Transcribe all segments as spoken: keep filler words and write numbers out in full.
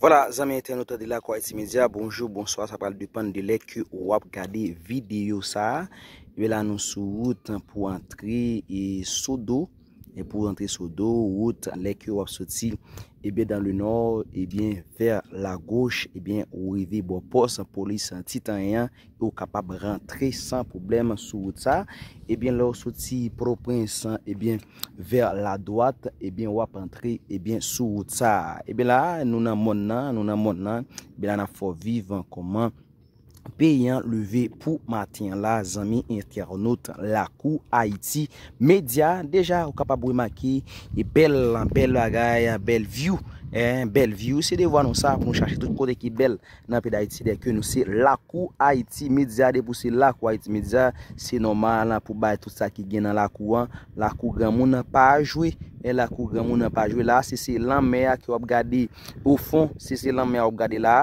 Vwala, zanmi entènot de Lakou Ayiti Medya, bonjou, bonswa, sa pral depann de lè ke w ap gade videyo sa a. Ebyen la, nou sou wout pou antre e Sodo. E pou antre Sodo, wout, lè ke w ap soti, ebyen, dans le nord, ebyen, vers la gauche, ebyen, ou rive bò pòs polis Titanyen an, e ou kapab rantre san pwoblèm sou wout sa. Ebyen, lè w soti Pòtoprens, ebyen, vers la droite, ebyen, w ap antre, ebyen, sou wout sa. Ebyen, la, nou nan mòn nan, nou nan mòn nan, ebyen, la, n ap fè w viv kòman peyi an leve pou maten an la, zanmi entènot Lakou Ayiti Medya. Deja, ou kapab remake, e bèl, bèl bagay, bèl view, en, bèl view, se devwa nou sa, pou nou chache tout kote ki bèl nan peyi Dayiti, dèke nou se Lakou Ayiti Medya, depi w se Lakou Ayiti Medya, se nòmal pou bay tout sa ki gen nan lakou an. Lakou granmoun nan pa jwe, e lakou granmoun nan pa jwe la, se, se lanmè a ke w ap gade o fon, se, se lanmè a w ap gade la,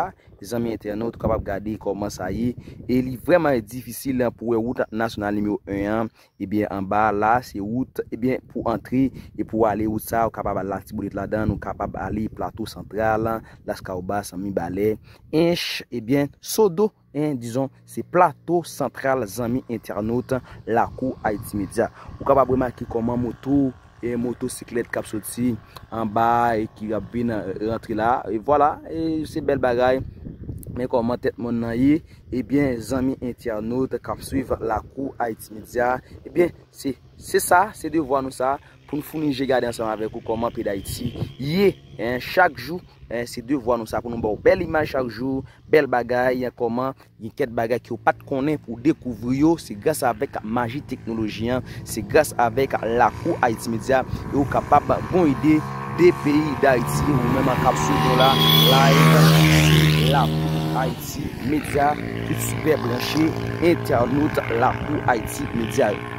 zanmi entènot, ou kapab gade kòman sa ye, e li vrèman difisil pou wè wout nasyonal nimewo en an, ebyen, anba la, se wout, ebyen, pou antre, e pou ale wout sa, ou kapab al Latibonit ladan, ou kapab ale Plato Santral, Laskawobas, Mibalè, Ench, ebyen, Sodo, en, dizon, se Plato Santral, zanmi entènot Lakou Ayiti Medya. Ou kapab remake kòman moto, e motosiklèt k ap soti anba e ki ap vin, e, rantre la. E vwala, e se bèl bagay. Men kòman tèt mòn nan ye? Ebyen, zanmi entènot k ap swiv Lakou Ayiti Medya, ebyen, se, se sa, se devwa nou sa, pou n founi je gade ansanm avèk ou kòman peyi Dayiti ye, en, chak jou, en, se devwa nou sa, pou nou ba w bèl imaj chak jou, bèl bagay, en, kòman gen kèk bagay ke w pa t konnen pou w dekouvri yo, se gras avèk maji teknoloji an, se gras avèk Lakou Ayiti Medya, e w kapab gon ide de peyi Dayiti, ou menm k ap swiv nou la, live, Lakou Ayiti Medya, tout sipè branche, entènot Lakou Ayiti Medya yo.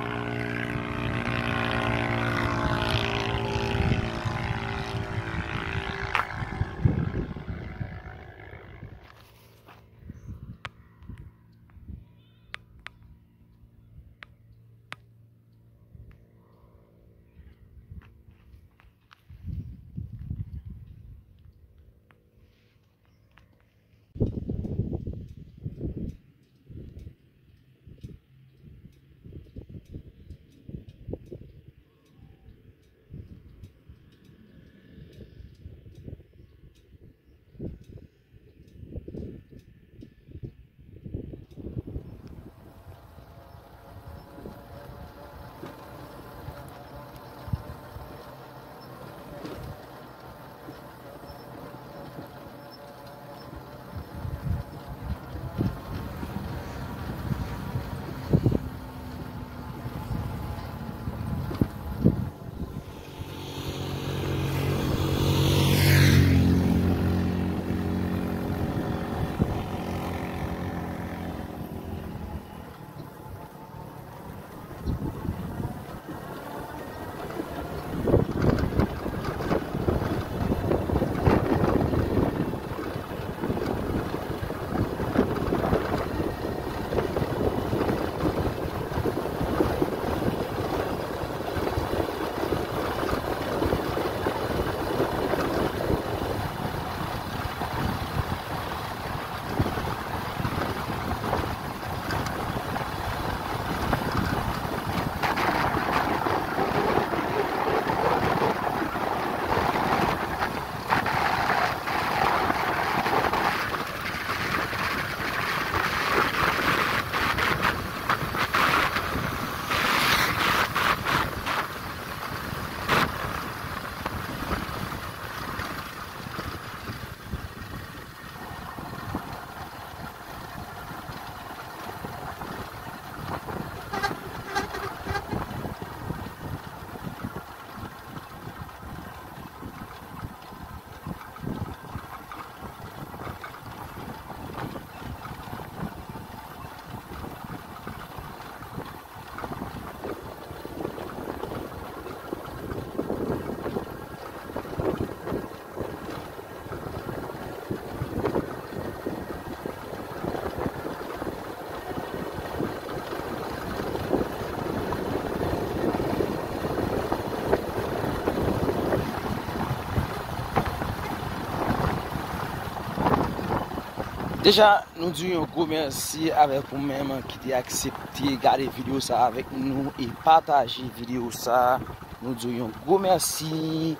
Deja, nou di yon gwo mèsi avèk ou menm ki te aksepte gade videyo sa avèk nou e pataje videyo sa. Nou di yon gwo mèsi.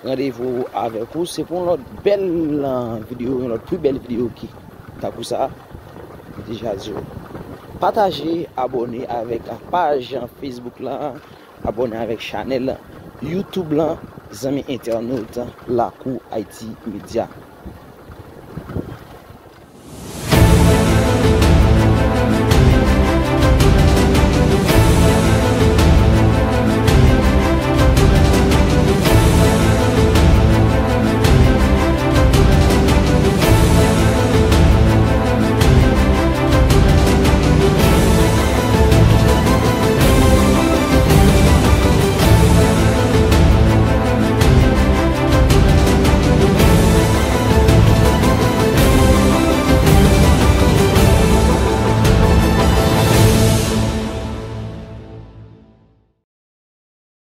Randevou avèk ou se pou yon lòt bèl videyo, yon lòt pi bèl videyo ki tankou sa. Mwen deja di w, pataje, abòne avèk paj Facebook la, abòne avèk chanèl YouTube la, zanmi entènot Lakou Ayiti Medya.